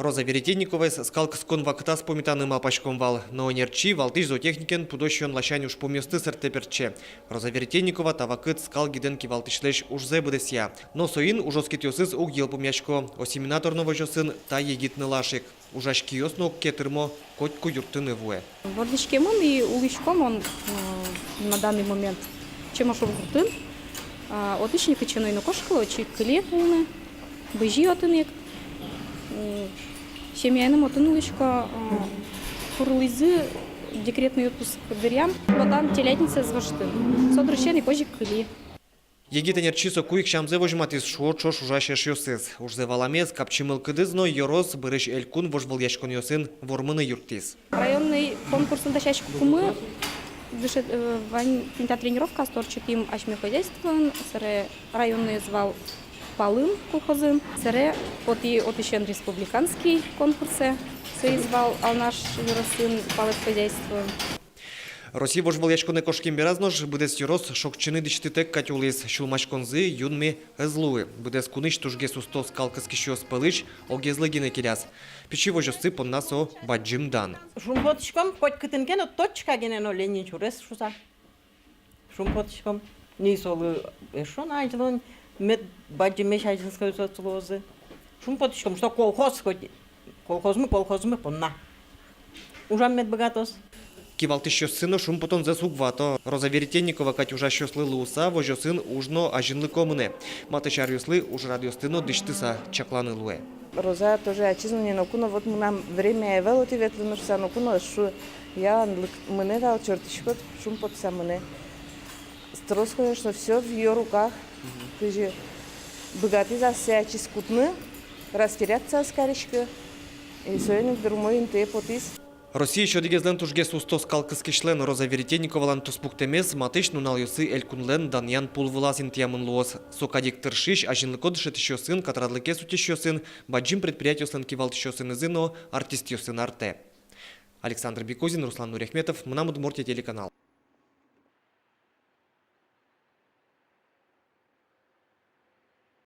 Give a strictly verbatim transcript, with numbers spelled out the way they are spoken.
Роза Веретенниковаез скал кыскон вакытаз пумитаны малпаськом вал, но ӧнерчи валтӥсь зоотехникен пудо сиён ласянь ужпумъёсты сэрттэ-пертче. Роза Веретенникова та вакыт скал гидэн кивалтӥсьлэсь ужзэ быдэсъя. Но соин ужоскетъёсыз уг йылпумъясько. Осеменатор но возёсын та егит нылаш ик. Ужась киос но уг ке тырмо, котьку юрттыны вуэ. Вордӥськемын и улӥсько мон, э, на данный момент Чемошур гуртын. А, отысь ини кытчы но ӧй кошкылы, отчы ик кыли улыны, бызи отын ик. М, семьяеным отын улӥсько, э, курылӥзы декретный отпуск дыръям, но тани телятницаез воштӥм. Со дырысен ик озьы ик кыли. Егит ӧнерчи соку ик сямзэ возьматӥз, шуо ӵош ужась эшъёсыз. Ужзэ валамез, капчи мылкыдыз но ёрос, бӧрысь элькун вожвылъяськонъёсын вормыны юрттӥз. Районный конкурсын дасяськыкумы дышет-, э, вань тӥни та тренировкаосты ортчытӥм асьме хозяйствоын, сэре районноез вал Палын колхозын, сэре потӥ отысен республиканский конкурсэ, соиз вал Алнаш ёросын Палэт хозяйствоын. Россия вожвылъяськонэ кошкем бераз нош быдэс ёрос шокчыны дӥсьтытэк кадь улӥз. Сюлмаськонзы юнме ӧз луы. Быдэс кунысь тужгес усто скал кыскисьёс пӧлысь огезлы гинэ келяз. Пичи возёссы понна со бадӟым дан. Шумпотӥськом, коть кытын ке но, точка гинэ но Ленин сюрес шуса. Шумпотӥськом. Ни солы эшшо на азьло но мед бадӟымесь азинскоосыз луозы. Шумпотӥськом, что колхоз хоть, колхозмы, колхозмы понна ужам мед быгатоз. Кивалтӥсьёссы но шумпотонзэс уг вато. Роза Веретенникова кадь ужасьёслы луыса, возёсын уж но азинлыко мынэ. Матысь аръёслы ужрадъёсты но дӥсьтыса чакланы луэ. Роза тоже ачиз но ни ноку но, вот мынам время ӧвӧл отӥ ветлыны шуса, ноку но ӧз шу. Я, лык-, мынэ вал, чортӥськод, шумпотыса мынэ. Трос, конечно, всё в её руках. Кызьы быгатӥз ассэ ачиз кутыны, растеряться ӧз кариськы. И соин ик, дыр, умой интые потӥз. Россиысь одӥгезлэн тужгес усто скал кыскисьлэн Роза Веретенниковалэн туспуктэмез матысь нуналъёсы элькунлэн данъян пул вылаз интыямын луоз. Со кадь ик тыршись, азинлыко дышетӥсьёсын, катрадлыкез утисьёсын, бадӟым предприятиослэн кивалтӥсьёсынызы но артистъёсын артэ. Александр Бекузин, Руслан Нуряхметов, «Мынам Удмуртие» телеканал.